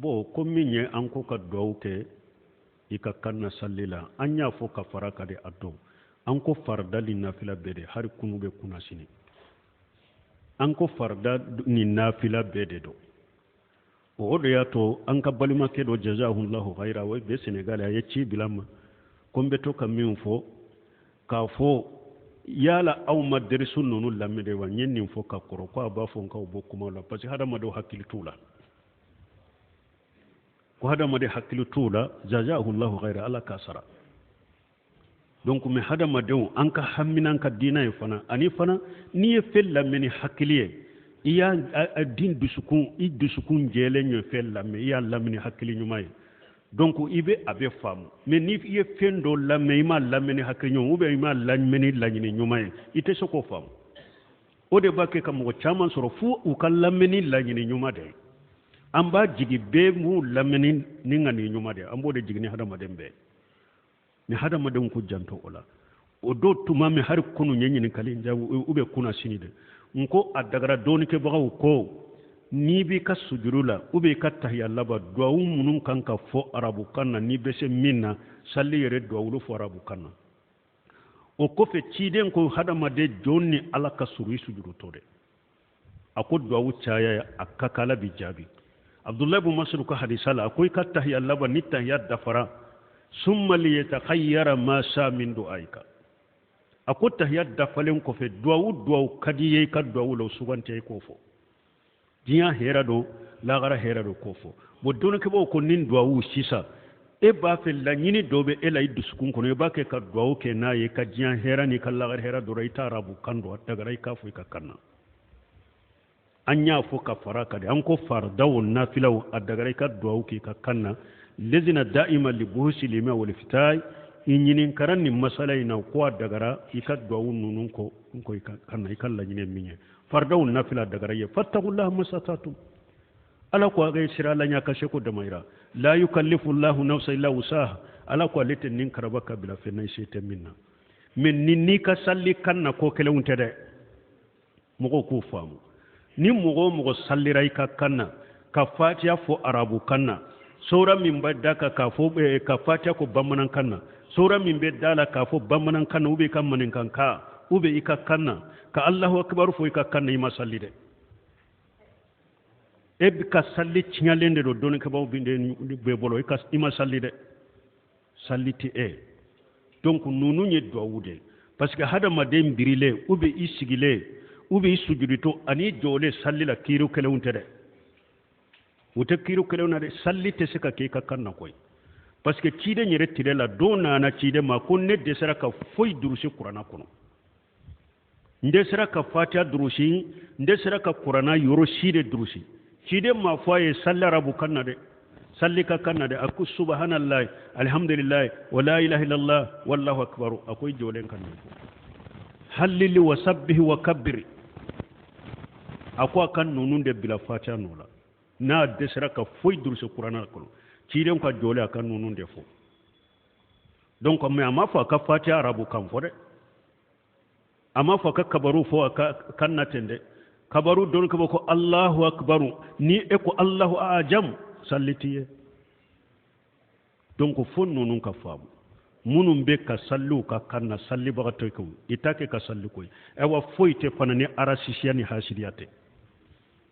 Bon, ko min ye an ko ka duwawu kɛ i ka kan na salli la, an y'a fɔ ka fara ka de a dɔn an ko farida ni nafila bɛɛ de, hari kunu bɛ kunna sini, an ko farida ni nafila bɛɛ de don. O de y'a to an ka balimakɛ dɔ, jazahullahu khayra, o bɛ Senegal, a ye ci bila n ma ko n bɛ to ka min fɔ k'a fɔ yala aw ma derisu ninnu lamɛn de wa? N ye nin fɔ ka kɔrɔ ko a b'a fɔ n k'aw bɔ kuma la, parce que hadamadenw hakili t'u la, ko hadamaden hakili t'u la. Jazahullahu khayra, Ala k'a sara. Donc mais hadamadenw, an ka hamina an ka diina ye fana, ani fana n'i ye fɛn lamɛn ni hakili ye, i y'a din dusukun, i dusukun jɛlen ye fɛn lamɛn, i y'a lamɛn ni hakili ɲuman ye, donc i bɛ a bɛ faamu. Mais n'i ye fɛn dɔ lamɛn, i m'a lamɛn ni hakili ɲuman, ou bien i m'a lamɛn ni laɲini ɲuman ye, i tɛ se k'o faamu. O de b'a kɛ ka mɔgɔ caman sɔrɔ fo u ka lamɛnni laɲini ɲuman de ye. An b'a jigi bɛɛ m'u lamɛnni ni ŋani ɲuman de ye, an b'o de jigi ni hadamaden bɛɛ ni hadamadenw k'u janto o la. O don tuma min, hali kunu ye ɲininkali in jaabi u bɛ kunna sini de, n ko a dagara dɔɔnikɛbagaw ko n'i b'i ka sujuru la ou bien i ka tahiya laban, duwawu minnu kan ka fɔ arabukan na, n'i bɛ se min na, salli yɛrɛ duwawulu fɔ arabukan na. O kɔfɛ ciden ko hadamaden jɔn ni Ala ka surun i sujurutɔ dɛ, a ko duwawu caya a ka kan, Ala bi jaabi. Abdulayi bun Masudu ka hadisa la, a ko i ka tahiya laban, ni tahiya dafara, summa liyatakhayyara ma sha min du'aika, a ko tahiya dafalen kɔfɛ, duwawu duwawu ka di ye i ka duwawu la, o suganti i k'o fɔ, diɲɛ hɛrɛ don, lagara hɛrɛ don, k'o fɔ. Bon, dɔnnikɛbaaw ko nin duwawu sisan, e b'a fɛ laɲini dɔ bɛ e la i dusukun kɔnɔ, i b'a kɛ ka duwawu kɛ n'a ye ka diɲɛ hɛrɛ n'i ka lagara hɛrɛ dɔrɔn, i t'a arabu kan dɔn, a dagara i k'a fɔ i ka kan na. An y'a fɔ ka fara kan de, an ko faridaw nafilaw, a dagara i ka duwawu k'i ka kan na. Lejina da'ima li buhusi lima wal fitayi i ɲininkara nin masala in na ko a dagara i ka duwawu ninnu ko ko i ka kan na, i ka laɲini min ye, faridaw nafila, dagara ye. Fattakullaha masatatum, Ala ko a ka sira Ala ɲɛ ka seko damayira. La yukallifu llahu nafsa illa wusaha, Ala ko ale tɛ nin karaba ka bila fɛn na i se tɛ min na. Mais ni n'i ka salli kan na, ko kelenw tɛ dɛ, mɔgɔw k'o faamu. Ni mɔgɔ o mɔgɔ sallira i ka kan na ka fatiya fɔ arabu kan na, sora min bɛ da kan k'a fɔ ka fatiya ko bamanankan na, sora min bɛ da la k'a fɔ bamanankan na, ou bien i ka maninkan kan, ou bien i ka kan na ka Alahu akibaru fɔ i ka kan na, i ma salli dɛ, e bɛ ka salli tiɲɛlen de don. Dɔnnikɛbaaw bɛ bolo, i ma salli dɛ, salli tɛ e. Donc ninnu ye duwawu de ye, parce que hadamaden birilen, ou bien i sigilen, ou bien i sujuditɔ ani jɔlen salli la, kiiri kelenw tɛ dɛ, u tɛ kiiri kelenw na dɛ. Salli tɛ se ka kɛ i ka kan na koyi, parce que ciden yɛrɛ tile la, don nana ciden ma ko ne dɛsɛra ka foyi durusi kuranna kɔnɔ, n dɛsɛra ka fatiya durusi, n dɛsɛra ka kuranna yɔrɔ si de durusi. Ciden ma fɔ a ye salli arabu kan na dɛ, salli ka kan na dɛ. A ko subahanallahi, alhamdulillahi, wa la ilaha illallah, wallahu akbar. A ko i jɔlen ka nin fɔ, halili wa sabbihi wa kabbiri. A ko a ka ninnu de bila fatiya nɔ la, n'a dɛsɛra ka foyi durusi kuranna kɔnɔ, ciden ka jɔlen a ka ninnu de fɔ. Donc mais a ma fɔ a ka fatiya arabu kan fɔ dɛ, a ma fɔ a ka kabaru fɔ a ka kan na ten dɛ. Kabaru dɔn ka bɔ ko Allahu akbaru, ni e ko Allahu ajam, salli t'i ye. Donc fo ninnu ka faamu, minnu bɛ ka salliw ka kan na, sallibagatɔ kɛ i t'a kɛ ka salli koyi. Ayiwa, foyi tɛ fana ni arasisiya ni hasidiya tɛ,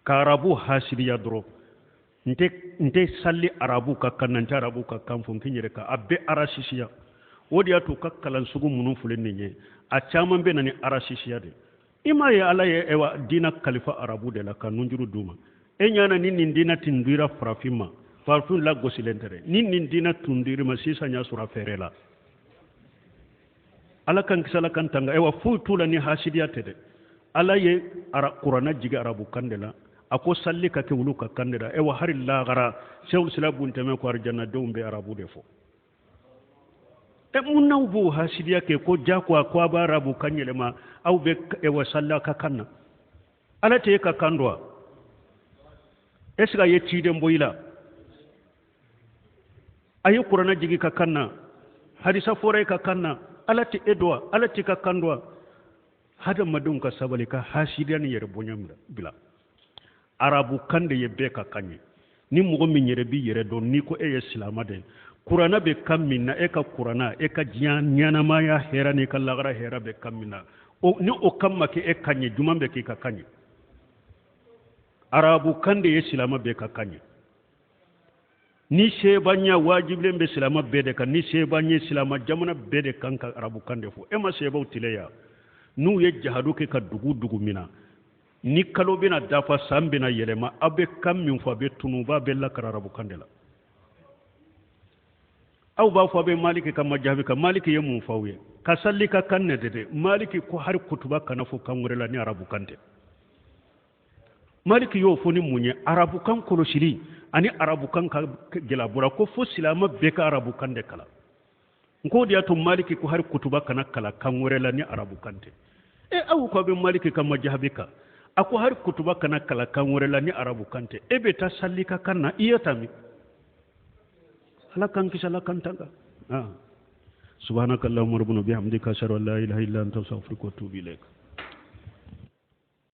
ka arabu hasidiya dɔrɔn. N tɛ salli arabu ka kan na, n tɛ arabu ka kan fɔ, n k'i yɛrɛ ka a bɛ arasisiya. O de y'a to u ka kalan sugu minnu filɛ nin ye, a caman bɛ na ni arasisiya de. I m'a ye Ala ye ɛwa diina kalifa arabu de la ka nunjuru d'u ma. E ɲana ni nin diina tun dira farafin ma, farafin lagosilen tɛ dɛ, ni nin diina tun dir'i ma sisan, y'a sɔrɔ a fɛɛrɛ la. Ala kan kisi, Ala kan tanga. Ayiwa, foyi t'u la ni hasidiya tɛ dɛ. Ala ye kuranna jigi arabu kan de la, a ko salli ka kɛ olu ka kan de la. Ayiwa, hari lagara sɛwul sila buntɛmɛ ko arijanadenw bɛ arabu de fɔ. E mun n'aw b'o hasidiya kɛ ko jagoya ko a bɛ arabu kan yɛlɛma, aw bɛ ewa salli a ka kan na? Ala tɛ e ka kan dɔn wa? Est ce que a ye ciden bɔ i la? A ye kuranna jigi ka kan na, hadisa fɔra e ka kan na. Ala tɛ e dɔn wa? Ala tɛ ka kan dɔn wa? Hadamadenw ka sabali ka hasidiya ni yɛrɛ bonya bila. Arabu kan de ye bɛɛ ka kan ye. Ni mɔgɔ min yɛrɛ b'i yɛrɛ dɔn, n'i ko e ye silama de ye, kuranna bɛ kan min na, e ka kuranna, e ka diɲɛ ɲɛnamaya hɛrɛ n'i ka lagara hɛrɛ bɛ kan min na, ni o kan ma kɛ e kan ye, juman bɛ k'i ka kan ye? Arabu kan de ye silama bɛɛ ka kan ye. Ni sebanya wajibilen bɛ silama bɛɛ de kan, ni sebanya ye silama jamana bɛɛ de kan ka arabu kan de fɔ. E ma sebaw tile ya, n'u ye jahadu kɛ ka dugu dugu mina, ni kalo bɛna dafa, san bɛna yɛlɛma, aw bɛ kan min fɔ, a bɛ tunu, b'a bɛɛ lakara arabu kan de la. Aw b'a fɔ a bɛ Maliki ka majabi kan, Maliki ye mun fɔ aw ye? Ka sali ka kan ne de dɛ. Maliki ko hari kutuba kana fɔ kan wɛrɛ la ni arabu kan tɛ. Maliki y'o fɔ ni mun ye? Arabukan kɔlɔsili ani arabukan ka gɛlɛya ko fo silama bɛɛ ka arabukan de kalan. N k'o de y'a to Maliki ko hari kutuba kana kalan kan wɛrɛ la ni arabukan tɛ. E aw ko a bɛ Maliki ka majabi kan, a ko hari kutuba kana kalan kan wɛrɛ la ni arabukan tɛ, e bɛ taa sali ka kan na, i ye ta min? Ala k'an kisi, Ala k'an tanga. Subhanaka allahumma rabbana bihamdika, ashhadu an la ilaha illa anta, astaghfiruka wa atubu ilaik.